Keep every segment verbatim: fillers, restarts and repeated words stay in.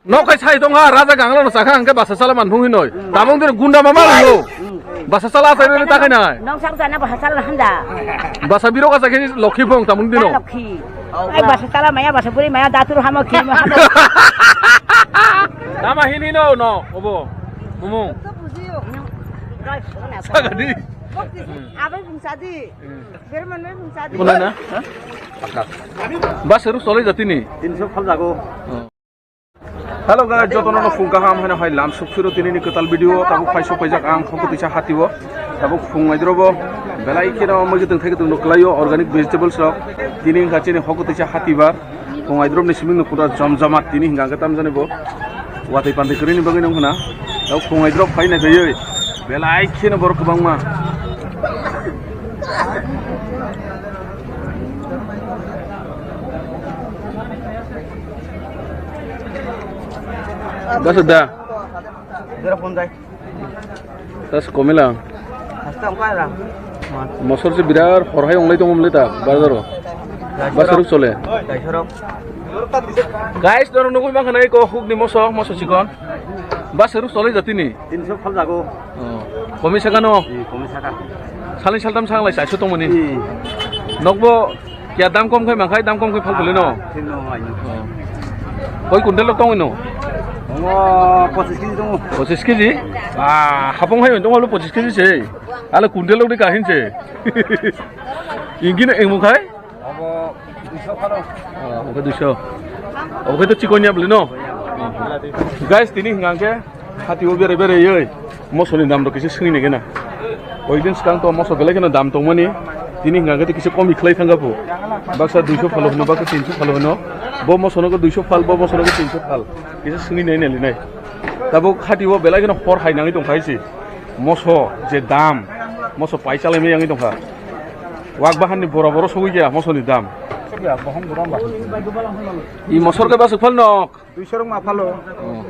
Nok kai sai tong ha, raja gangla no sakha, angke basa sala man phung hinoi. Tabung dir gunda mama lo. Basa sala sai re ta kai nai. Nong sak jana basa sala handa. Basa biro ka sakhe lokhi phung tabung dino. Lokhi. Ai basa sala maya, basa buri maya, datur hamo khi hamo. Tama hini no, no, obo. Mumu. Sagadi. Abai bungsadi. Berman bai bungsadi. Mana na? Basa ruk solai jatini. Tinso phal jago. Hello guys, jotono no phung kaham hino hai lam suk phiro tini ni kwtal video tabuk phai sok paijak ang khoko tisa hati o tabuk phung aidrobo belai kheno magi tong thai tong no klaio organic vegetables rok tini wngkha chini khoko tisa hati bar phung aidrob ni siming no pura jom jomat tini hinga khe tamjani bo watwi pantwi kwrwi ni bagwi nung khna tabuk phung aidrob phai nai khaioi belai kheno borok kwbangma. Basa da. Zero ponjai. Das komila. Hasta ko era. Mosor se birar hor hai onglai tong omle ta bazaro. Basa ruk sole. Dai soro. Guys, doro nugui bang khanai ko huk ni moso, moso chikon. Basa ruk sole jatini. Tinso phal jago. Oh. Komi saka no? Hmm, komi saka. Salai saltam sanglai saiso tongmani. Hmm. Nokbo kya dam kom khai mangkhai, dam kom khai phal phale no? Tin no ai no. Oh. Koi kuntel lok tongwi no? Omo pochis kg tongo. Pochis kg? Ah, hapong hai tong alo pochis kg se. Ala kuntel lok de kahin se. Ingkino engmo khai? Obo duiso phano. Ah, obo duiso. Obo khai to chikon ya bole no? Guys, tini hingkha khe hati o bere bere yoi. Mosoni dam rok kisa swngwi nai gana. Koi din swkang to moso belai kheno dam tongmani. Tini hingkha khe kisa komi khlai thangkha phu. Baksa duiso phalo hwno, baksa tinso phalo hwno. Bo mosono khe duiso phal, bo mosono khe tinso phal. Kisa swngwi nai nai linai. Tabuk hati o belai kheno hor hai nangwi tongkha hai se. Moso je dam, moso pai chalai mai yangwi tongkha. Wak bahan ni bora boro sogwi ya moso ni dam. I mosor khe basuk phal nok. Duiso rok ma phalo. Oh.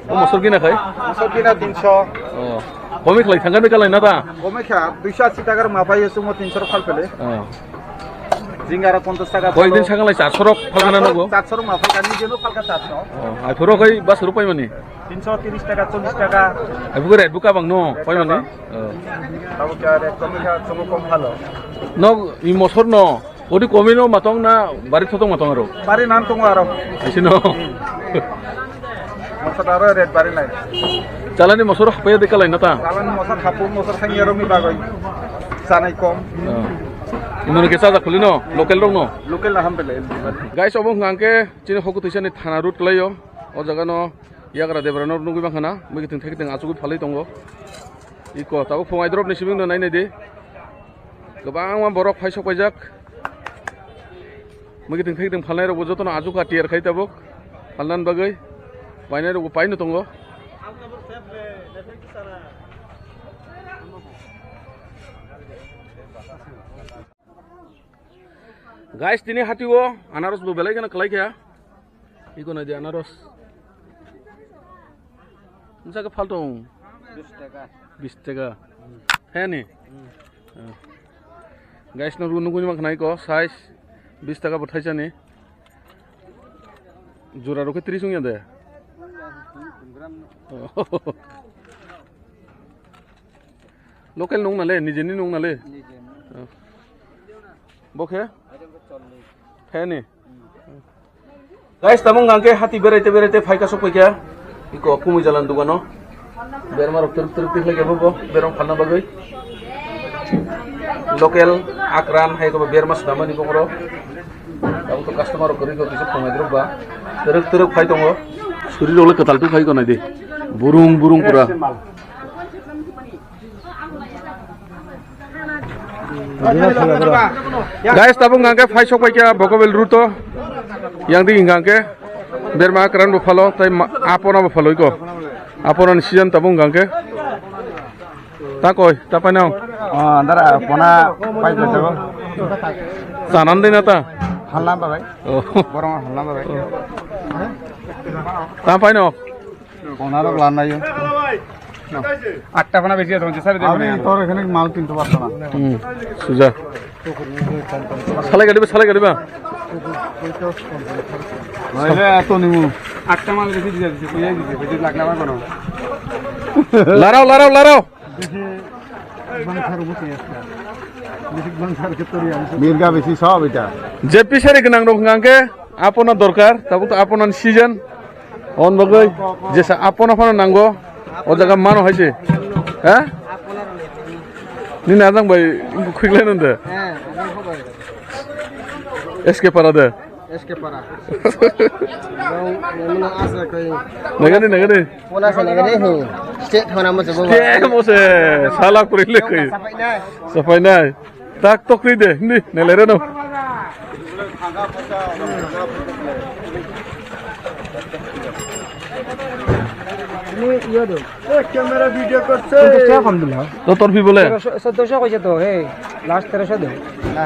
O mosor gina khai? Mosor gina tinso. Oh. Komi khlai thangkha beka lai na ta? Komi kha, duiso asi taka rok ma phaio, sumo tinso rok phal phele. Oh. Jinga rok ponchas taka phalo. Koi din sakang lai charso rok phalkha na nogo? Charso rok ma phalkha, ni jeno phalkha charso. Oh, ai phuro kai bas rok pai mani? Tinso tiris taka, chollis taka. Ai bugo red buka bang no, pai mani? Oh. Abo kya red komi kha, sumo kom phalo. No, i mosor no. Odi komino matong na bari thotong matong aro? Bari nan tongo aro. Aisino. Mosor aro red bari nai. Chalani mosor hapaya de kalai nata? Chalani mosor hapu mosor sangya romi bagoi. Sanai kom. Oh. Imono ke chaja khulino, local rok no? Local na hampele. Guys, obo hwnkha hwnkhe chini hoku tuisani thana route kwlaio. O jaga no yagra debra no nugui bangkhana, mui kiting thai kiting achugui phalwi tongo. Iko tabuk phung aidrop ni sibing no nai nai di. Kwbangma borok phai sok paijak. Mui kiting thai kiting phalnai rok bo jotono achuka tiyar khai tabuk. Phalnan bagwi painai rok bo paino tongo. Guys, tini hati o anaros bo belai kheno kwlai kha. Iko nai di anaros. Nsa khe phaltong. Bis taka. Bis taka. He ni? Hmm. Ah. Guys, no nugui mankha nai ko size bis taka bo thaisa ni. Jora rok khe tris wngya de. Hmm, gram no. Oh. Local nung nale, nijeni nung nale. Nijeni. Oh. Bo khe? Aidang khe chollish. He ni? Hmm. Guys, tamo hwnkha khe hati beraite beraite phai kasuk paikha. Iko kumui jalan dugano. Berma rok twrwk twrwk tikhlai khe bo bo berma phalna bagwi. Local akran hai ko berma swnamani bokhorok. Abo to customer rok kwrwi khe kisa phungai drop ba. Twrwk twrwk phai tongo. Suri rok le kwtal tu phai ko nai di. Burung burung pura. Guys, tabuk hwnkha khe phai sok paikha Bokobel route o. Yang di hwnkha khe berma akran bo phalo, tai ma-, apona bo phalo iko. Apona ni season tabuk hwnkha khe. Ta koi, ta painao. Ah, dara pona pai jago. Chanan de na ta? Halna ba bai. Oh. Borong halna ba bai. Ta painao. Pona rok lanayo. Atta pona besi ase, sari de. Ami tor ekhane mal kinto parto na. Hmm, suja. Salai gadi ba, salai gadi ba. Naile eto nimu. Atta mal besi dija dija, kuya dija, besi lagna ba kono. Larao, larao, larao. Besi bangthar bo kaya ska. Besi bangthar ke tori ang. Mirga besi sob eta. Je pisari gnang rok hwnkha khe apono dorkar, tabuk to apono season. On bagwi jesa apono phano nango. O jaga mano hai se. Ha? Nini ajang bai khwikhlai nande. S K para de. S K para. Nagani, nagani. Pona se nagani, hmm. State hona mo se bo. State mo se, sala kuri le kai. Sapai nai. Sapai nai. Tak tok ri de, ni, nele re no. Ni, iyo do. Camera video korche. Joto rphi bole? Teroso, soddoso koise to, hey, last teroso de. Na,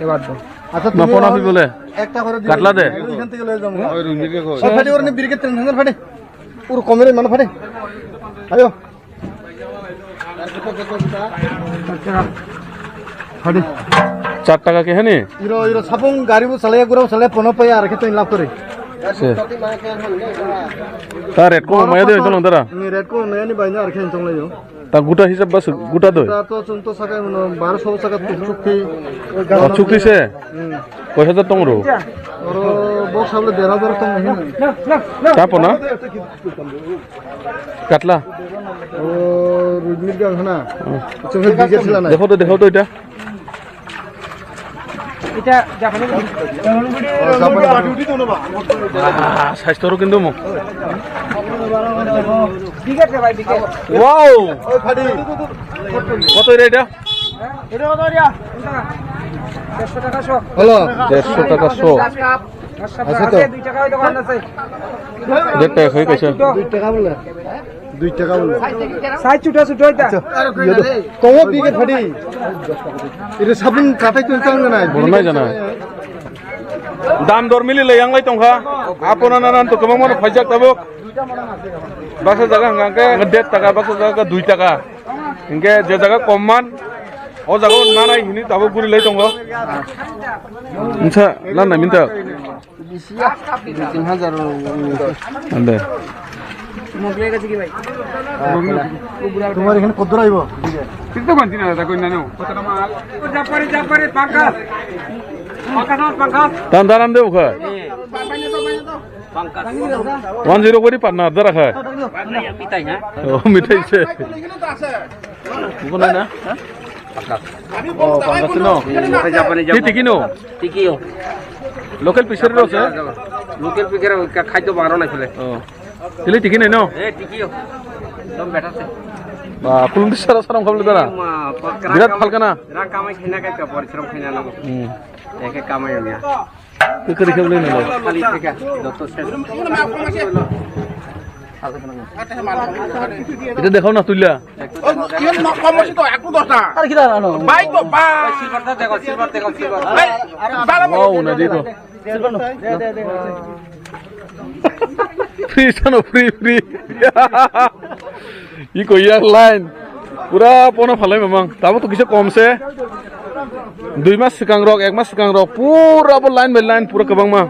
ebar do. আচ্ছা, না, তুমি পোনা অন-, পিবলে। একটা করে দিও। কাটলা দে। এখান থেকে লয়ে যাবো। ওই রুমিকে কই। ওই ফাটি ওর নি বিরিকে তিন হাজার ফাটি। ওর কমের মানে ফাটি। আয়ো। ফাটি। চার টাকা কে হ্যাঁ নি? ইরো, ইরো, সাপং গাড়ি বো চালাইয়া, গুড়াও চালাইয়া, পনো পাইয়া, আর খেতে লাভ করে। সে। তা রেট কম, মায়া দে, চলো, দাঁড়া। নি রেট কম, নয়া নি বাইনা, আর খেয়ে চলে যাও। Ta guta hisab bas guta doi. Guta to chwng to sakai mano barosho saka chukti. O chukti se? Hmm. Koi hajar tong ro? Oro box hable der hajar tong nahi. Kapo na? Katla? O rujmir gang hana. Hmm. Chwng hai bige thila nai. Dekho to, dekho to eta. এটা জাপানি। Ah, স্বাস্থ্যৰো কিন্তু মোক। ঠিক আছে ভাই, ঠিক আছে। Wow! ওই ফাটি। কত এটা? এটা কত এটা? দেড়শো টাকা শো। হ্যালো। দেড়শো টাকা শো। আচ্ছা তো। দুই টাকা হয়তো কম আছে। দেড় টাকা হয়ে গেছে। দুই টাকা বলে। দুই টাকা বলে। সাইজ ছোট ছোট এটা। আচ্ছা, ইয়ে তো, কমো বিকে ফাটি। এটা সাবুন কাটাই তুই চান না? বড় নাই জানা। Dam dor mili le yang lai tongkha. Apona nanan to kwbangma no phaijak tabuk. Baksa jaga hwnkha khe dead taka, baksa jaga khe dui taka. Hinkhe je jaga kom man, o jaga o nanai hini tabuk guri lai tongo. Wngsa lan nai minta. Bisi ya? Dui tin hajar. Ande. তোমার এখানে কত দূর আইব? ঠিক তো মানছি না দাদা, কই না নেও। কতটা মাল? ও জাপারে, জাপারে, পাঙ্কাস। পাঙ্কাস, আমার Pancras. Tan daran de ukha. One zero kori partner dara kha. Mitai ha? Oh, mitai se. Bukan na? Oh, pangkas no. Mitai Japanese. Tiki no. Tiki yo. Local fishery ro se? Local fishery ka khai to baro na khule. Oh. Tili tiki nai no? Eh, tiki yo. Dom beta se. Ba, kulum di sara sara khable dara. Ma, pa, Birat rang phalka na. Rang kamai khaina ka ka porishrom khaina na. Hmm. Eke kamai ya. Kekeri khable nai. Khali theka, joto se. Ita dekhao na tulla. Iyan kamo sih to, aku dosa. Ar kita ano? Baik kok, Pak. Silver ta dekho, silver dekho, silver. Baik. Wow, na dekho. Silver no. Free sano, free, free. Iko yang lain. Pura pono phalai mamang. Tabo to kisa kom se. Dui mas swkang rok, ek mas swkang rok. Pura bo line by line, pura kwbangma.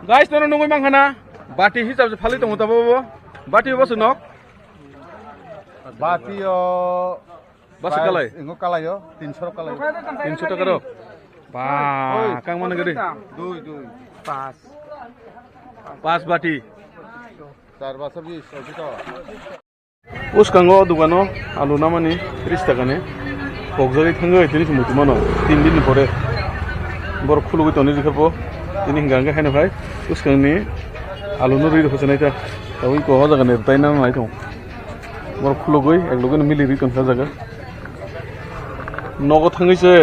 Guys, nono nugui mankha na? Bati hisab se phali tongo tabo bo. Bati bo se nok. Bati o. Bas price kalai? Ingo kalai o, tinsho rok kalai o. Tinsho taka rok. Ba, kang mano gari? Dui, dui. Pas. Pas bati. Char basa bis, oito. Bwskango o dogano alu namani tris taka ni. Kokjagwi thangwi tini se muitu mano, tin din ni pore. Borok khulugwi toni rikha bo. Tini hingka hingke haino khai bwskangni alu no rwi rw hochonai ta. Tabuk o jaga ni rwtai nang nai tongo. Borok khulugwi ek loge no mili rwi tongkha o jaga. Nogo thangwi se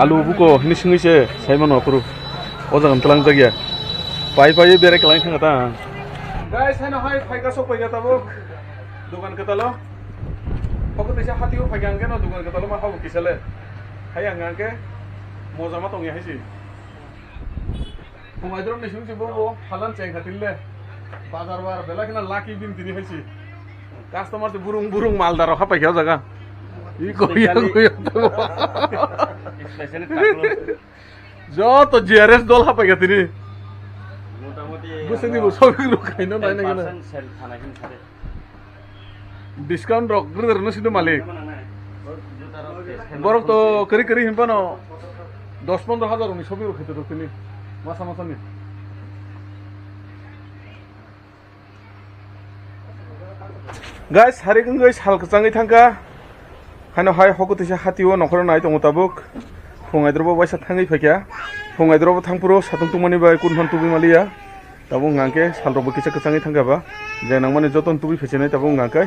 alu buko hini swngwi se sai mano aphuru. O jaga twlang jak ya. Pai pai berai kwlangwi thangkha ta. Guys, haino hai phaikha, sok phaikha tabuk. Dogan kwtalo. Hoko teisa hati o phaikha hwnkhe no dogan kwtalo ma habo kisa le. Hai ang hwnkhe moja ma tongya hai se. Phung aidrop ni simi se bo bo halan cheng kha tini le. Bazar bar belai kheno lucky bini tini hai se. Customer se burung burung maldar rok hapai khe o jaga. I koyo Specially koyo to. Specially takhuk. Joto G R S dol hapai khe tini. Motamoti Bwswk ni bo shopping rok khaino nai nai gana. Ten percent sale thanai hin sare. Discount rok gru gru no sino malik. Juta rok ten percent. Borok to kari kari hin pano dos pondro hajar ni shopping rok khaito tini. Masa masa ni. Guys, hari wngwi sal kwchangwi thangkha. Haino hai hoko tisa hatio nokhoro nai tongo tabuk. Phung aidrobo waisa thangwi phaikha. Phung aidrobo thangphuru satung tungmani bai kunhan tubui maliya. Tabuk hwnkha khe sal rokbo kisa kwchangwi thangkha ba. Je nangmani joton tubui phaisinai tabuk hwnkha khe.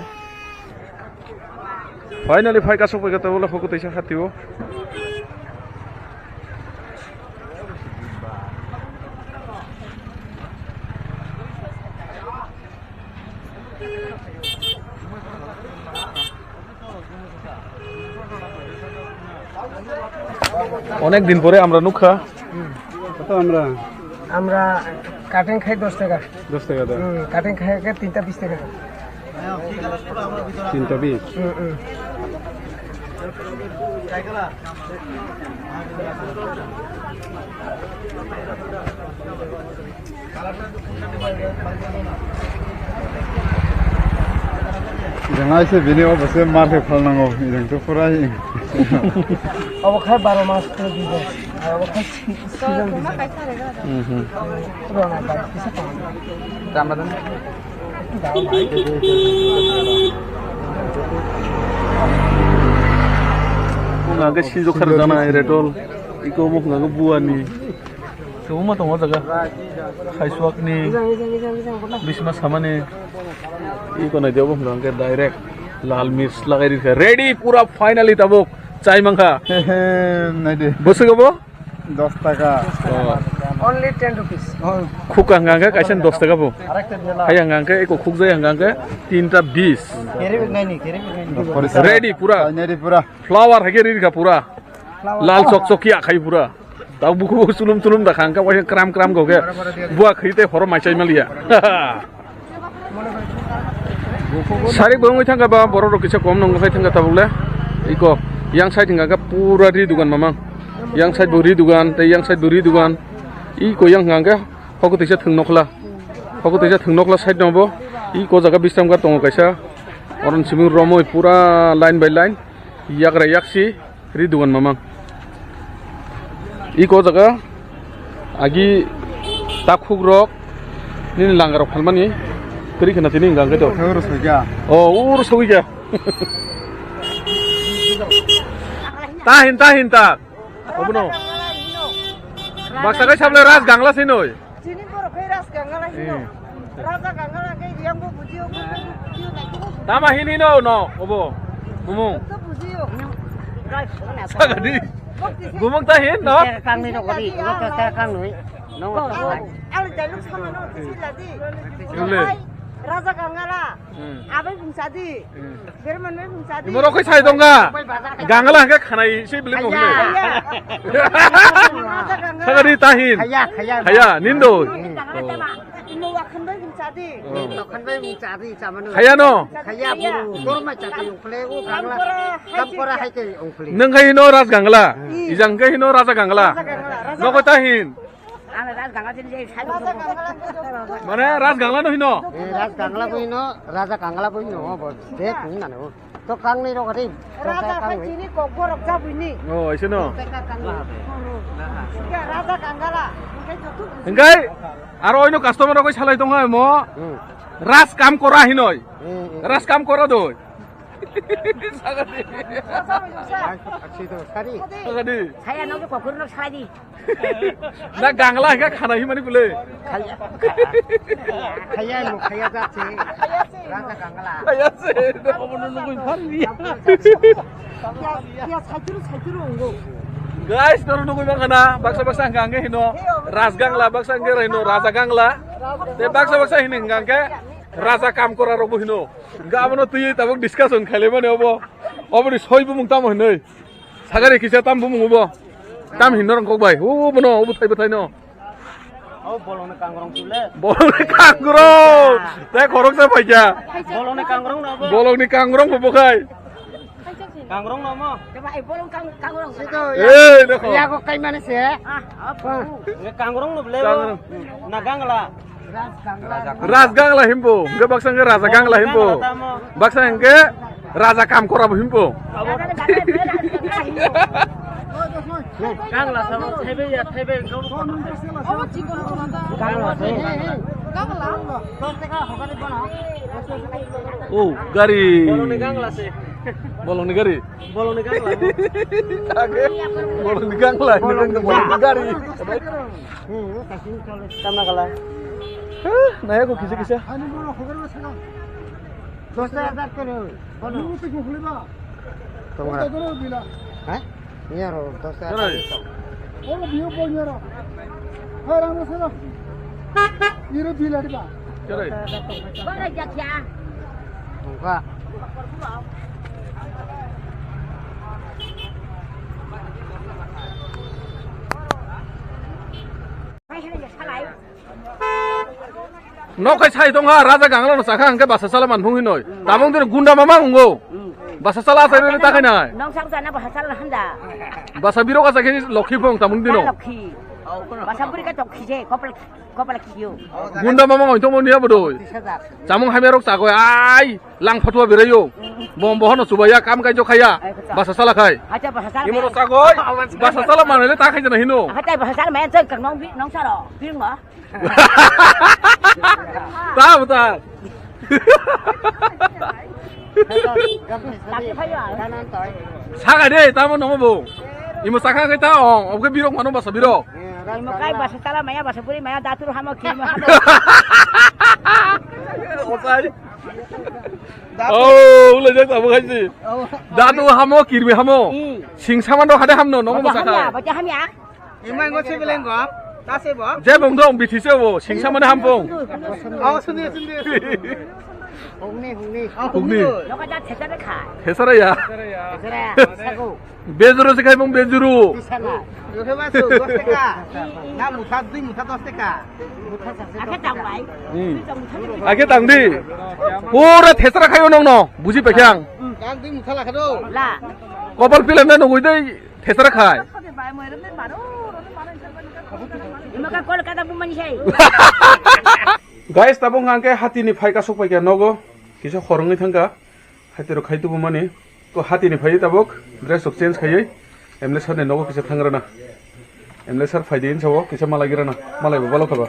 Finally phai kasuk phaikha tabuk hoko tisa hatio. অনেক দিন পরে আমরা নুখা। কত আমরা? আমরা কাটিং খাই দশ টাকা। দশ টাকা দাম। হুম, কাটিং খাই তিনটা বিশ টাকা। তিনটা বিশ। হুম, হুম। Jeng aise bini o bose mar khe phalnango, jeng to pura hi. Obo khai baro mas to dibo. Ar obo khai si-, season dibo. Mhm. Pura na bai, kisa tong. Ramadan. Hwnka khe sinjo kharjana Retol, iko omo hwnka khe buani. Kwbangma tongo o jaga. Khaisuakni, bisma samani. Iko naidi obo hwnka khe direct lal mirch lagai rikha. Ready pura finally tabuk chai mankha. Naidi. Bwswk obo? Dos taka. Oh. Only ten rupees. Khukha hwnka khe kaisa dos taka bo. Hai hwnka khe eko khukjai hwnka khe tinta bis. Ready pura. Ready pura. Flower hai khe rikha pura. Lal chok chok ya khai pura. Tau buku buku chulum chulum da khang ka waisa kram kram go ge. Bua khri te horo mai chai maliya. Sarik bo wngwi thangkha ba borok rok kisa kom nang khai thangkha tabuk le. Iko yang side hwnka khe pura ri dugan mamang. Yang side bo ri dugan tei yang side bo ri dugan. Iko yang hwnka khe hoko teisa thwng nokla. Hoko teisa thwng nokla side no bo. Iko jaga bisram ga tongo kaisa. Oron simi romoi pura line by line. Yagra yaksi. Ri dugan mamang. Iko jaga agi takhuk rok nini langa rok phalmani kri khna tini hwnka khe to. Oro soi kha. O ur soi kha. Tahin tahin ta. Obono. Baksa kai sable ras gangla sinoi. Chini borok khe Ras Gangala hino. Hmm. Raja Gangala khe yang bo bujiyo, bo khe bo bujiyo, nai khe bo bujiyo. Tama hini no, no, obo. Bumung. To bujiyo. Sagadi. Bumung ta hin no? Kangni no gori, no to ta kangnoi. No to. Ang jaluk sama no, sila di. Yule. Raja Gangala. Hmm. Abai bungsa di. Hmm. Berman bai bungsa di. Imoro koi sai dongga. Gangala hangke khanai si beli mo hile. Khaya. Sagadi tahin. Khaya, khaya. Khaya, nindo. Hmm. Imo wakhan bai bungsa di. Hmm. Wakhan bai bungsa di, chamano. Khaya no? Khaya buru. Dorma chati ungkhle, o Gangla. Kampora hai ke ungkhle. Nang khai no Ras Gangala. Hmm. Ijang khai no Raja Gangala. Raja Gangala, Raja Gangala. Noko tahin. Ang Ras Gangla din jai sai. Mane Ras Gangla no hino? Eh, Ras Gangla bo hino, Raja Gangla bo hino, bo je kung nano. To kang ni rok ri. Raja khai chini kok borok jabui ni. Oh, aise no. Raja Gangla. Engkai aro oino customer rok salai tong hai mo. Hmm. Ras kam kora hinoi. Hmm, hmm. Ras kam kora doi. Sagadi. Aksi to, sari. Sagadi. Saya no kokor no sari. Na Gangla hingka khana himani bole. Khaya. Khaya no khaya jat se. Raja Gangla. Khaya se. Obo no nugui phan ni. Ya, ya, saituru, saituru ongo. Guys, toro nugui bang khana, baksa baksa hingka hingke hino. Ras Gangla, baksa hingke hino, Raja Gangla. Te baksa baksa hini hingka hingke, Raja Kamkora rok bo hino. Hingke abono twi tabuk discussion khaile mani obo. Oboni soi bumung tamo hinoi. Sagari kisa tam bumung obo. Tam hinno rong kok bai. Obo no, obo thai bo thai no. O bolongni kangrong chule. Bolongni kangrong. Tei khoroksa phaikha. Bolongni kangrong no bo. Bolongni kangrong bo bokhai. Kangrong no mo. Coba, eh, bolong kang-, kangrong. Situ, Eh, ya. Dekho. Ya, kok kai mana sih? Ah, apa? Nge kangrong no bele. Kangrong. Na gangla. Ras gangla himbo. Nge baksa nge raja gangla himbo. Baksa nge raja kam kora bo himbo. Gangla samo thebe ya thebe. Gangla. Oh, gari. Bolongni gangla se. Bolongni gari. Bolongni gangla. Bolongni gangla. Bolongni gari. Tamna kala. Hah, naya ko kisa kisa. Dos hajar kore. Bono. Tong ra. Hah? Niyaro dos hajar. Oro biyo bo niyaro. Hai, rang rasa. Iro bill adi ba. Kere. Bara jakya. Tongka. Hai, hai, salai. Nok kai sai tong ha, raja gangla no sakha, hingke basa sala man phung hinoi. Tamung dino gunda mama hungo. Hmm. Basa sala sai rele takai nai. Nong sang sana basa sala handa. Basa biro ka sakhe lokhi phung tamung dino. Lokhi. Basa buri ka tokhi je, kopal, kopal khiyo. Gunda mama ngoi tong mo niya bodoi. Tis hajar. Chamung hamya rok chagoi ai. Lang phatua berayo. Bom bohono chubaya kam kai jokhaya. Ai, kotha. Basa sala khai. Hacha basa sala. Imo ro sagoi. Basa sala manele ta khai jana hino. Hacha basa sala mayan choi kang nong bi, nong saro. Bing ma. Ta bata. Laki phayo. Saga de, tamo nomo bo. Imo sakha kai ta ong, oke birok mano basa birok. Imo kai basa sala maya, basa buri maya, datur hamo, kimo hamo. Osai. Oh, ulai jak tabuk hai si. Oh. Datu hamo, kirmi hamo. Hmm. Sing saman rok hade hamno, nong Baca basa hamya, kai. Baca hamya. Imai ngo se beleng go. Ta se bo. Je bong dong, bithi se bo, sing saman ham bong. Oh, suni, suni. Hungni, hungni. Oh, Hungni. Hungni. Loka ja thesare khai. Thesare ya. Thesare. Sago. Bejuru se khai bong bejuru. Tisana. Loke ba su, dos teka. Na mutha, dui mutha, dos teka. Ake tang bai. Hmm. Ake tang di. Pura thesra khayo nong no. Buji pekyang. Kang ding muthala khado. La. Kopal pilam na nugui dei thesra khai. Ima ka Kolkata bumani sai. Guys, tabung hangke hati ni phai kasuk paikya nogo. Kisa khorongwi thangka. Hati rok khai tubu mani. Ko hati ni phai tabuk. Dress rok change khaiwi. M L A sir ni nogo kisa thangrana. M L A sir phai di insa o kisa malai girana. Malai bo balo khaba.